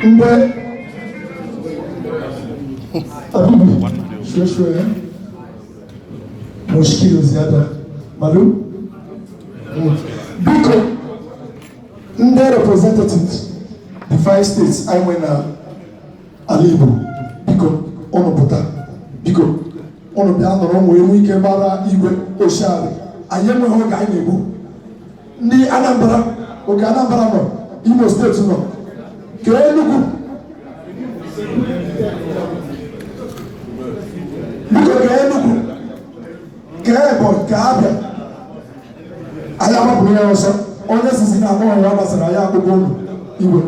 Ndị Abibi شوي شوي مشكلة زيادة معلوم biko ndị representatives the five states anyị nwe na ala Igbo biko ụnụ pụta biko ụnụ bịa nọrọ wee nwee ike gbara igwe oshiarị anyị enweghị oge anyị na-egbu ndị Anambra oge Anambra nọ Imo steeti nọ ka Enugu biko ka Enugu ka Ebonyi ka Abia anyị agbapụrụ ya ọsọ onye sisi na akpọ ya gbasara ya akpụkpọ ụlọ igwe.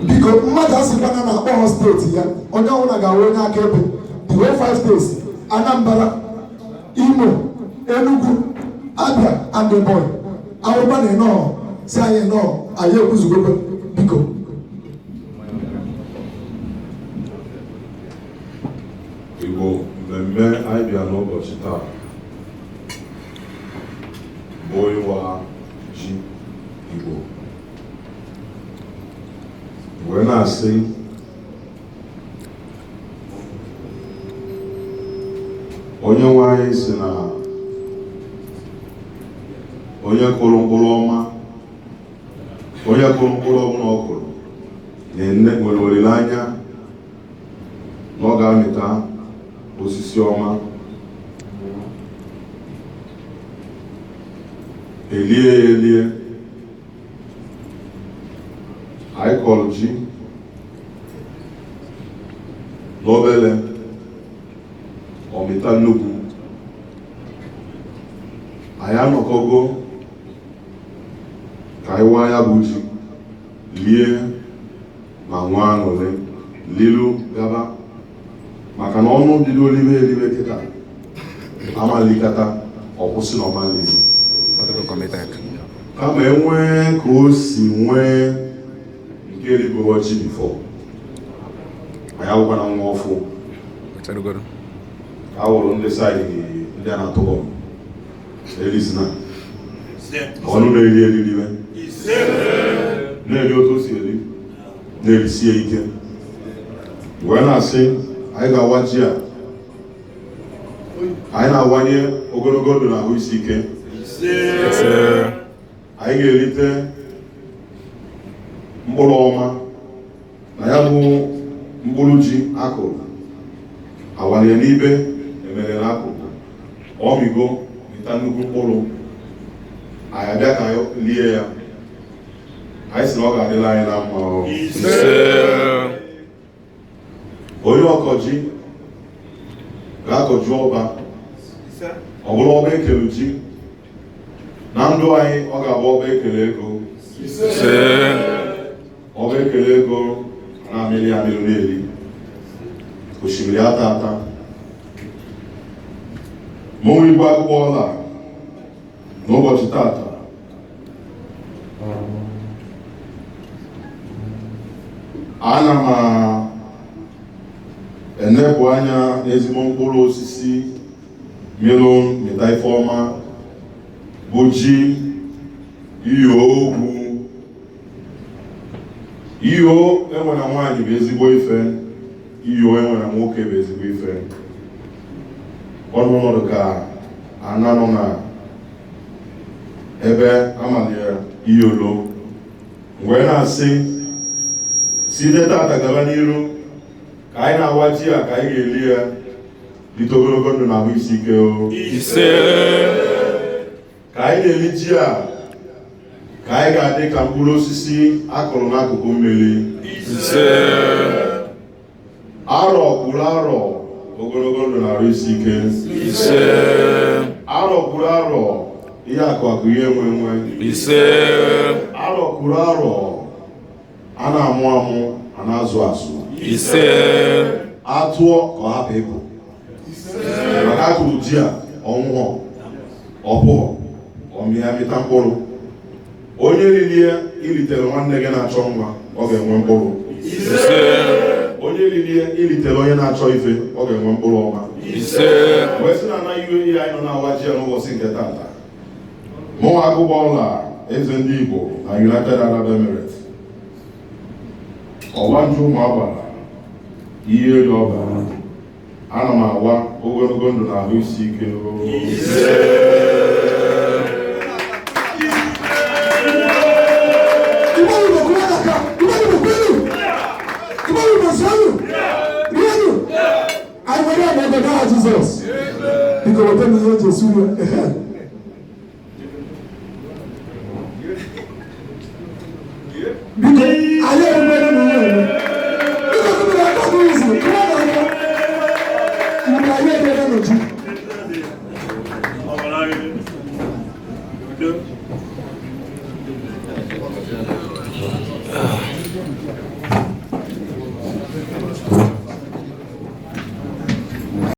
Biko mmadụ asịkwana na akpọghọ steeti ya onye ọbụla ga-awụ onye akaebe. The whole five states, Anambra, Imo, Enugu, Abia and Ebonyi, awụkwa na ịnọọ si anyị nọọ anyị ekwuzugokwe biko. Igbo, mmemme anyị bịa n'ụbọchị taa bụ ịwa ji Igbo wee na-asị onye nwe anyị si na onye kụrụ mkpụrụ ọma, onye kụrụ mkpụrụ ọbụla ọ kụrụ na-ene nwere olileanya na ọ ga-amịta osisi ọma. Elie ya elie, anyị kọrọ ji n'obele ọmịta nnukwu. Anyị anọkọgo ka anyị waa ya bụ ji lie ma nwee aṅụrị lilu gaba, maka na ọnụ bido olibe elibe kịta amalikata ọkwụsị na ọmalizi kama enwee ka o si nwee nke eribeghị ji before. Anyị awụkwana nwa ọfụ ka awụrụ ndị side ndị a na-atụbọ elizina ọnụ na-eri eririwe na-eri otu o si eri na-erisie ike wee na-asị anyị ga-awa ji a anyị na-awanye ogologo ndụ na ahụ isi ike. Anyị ga-erite mkpụrụ ọma na ya bụ mkpụrụ ji akụrụ awanye n'ibe emere n'akụkụ ọmịgo mịta nnukwu mkpụrụ. Anyị abịa ka anyị lie ya, anyị sị na ọ ga-adịla anyị na mma. Onye ọkọ ji ga-akọju ọba, ọ bụrụ ọba ekele ji na ndụ anyị, ọ ga-abụ ọba ekele ego, ọba ekele ego na-amịrị amịrị na-eri osimiri ata ata. Mụnwa igwe akwụkwọ ọla n'ụbọchị tata ana m enepụ anya n'ezigbo mkpụrụ osisi mịrụ mịta ife ọma bụ ji iyo ogwu iyo enwere nwaanyị bụ ezigbo ife, iyo enwere nwoke bụ ezigbo ife. Ọnọdụ ka ana nọ na ebe amalie iyolo wee na-asị site tata gaba n'iru ka anyị na-awa ji a ka anyị ga-eli ya lite ogologo ndụ na ahụ isi ike o. Ka anyị na-eli ji a ka anyị ga-adị ka mkpụrụ osisi akụrụ n'akụkụ mmiri. Arọ kwuru arọ ogologo ndụ na ahụ isi ike. Arọ kwuru arọ ihe akụ akụ ihe enwe enwe. Arọ kwuru arọ A na-amụ amụ, a na-azụ azụ. Ise. Atụọ ka ọ hapụ ịpụ, maka akụrụ ji a ọnwụọ, ọpụọ, ọmịa mịta mkpụrụ. Onye ririe ilitere nwanne gị na-achọ nwa, ọ ga-enwe mkpụrụ. Ise. Onye ririe ilitere onye na-achọ ife, ọ ga-enwe mkpụrụ ọma. Ise. Wee sị na anaghị UAE anyị nọ na-awa ji ya n'ụbọchị nke taata, mụnwa agụgba ọla eze ndị Igbo na United Arab Emirates, ọgbanje ụmụ agbara ihe elu ọbara, ana m awa ogologo ndụ na ahụ isi ike. Igbo Igbo kụrụ aka! Igbo Igbo kwenu! Igbo Igbo zụọnụ! Rienụ! Anyị nwere ya n'ebe n'aha Jizọs. Biko weta m ihe eji esi nri. Ehe.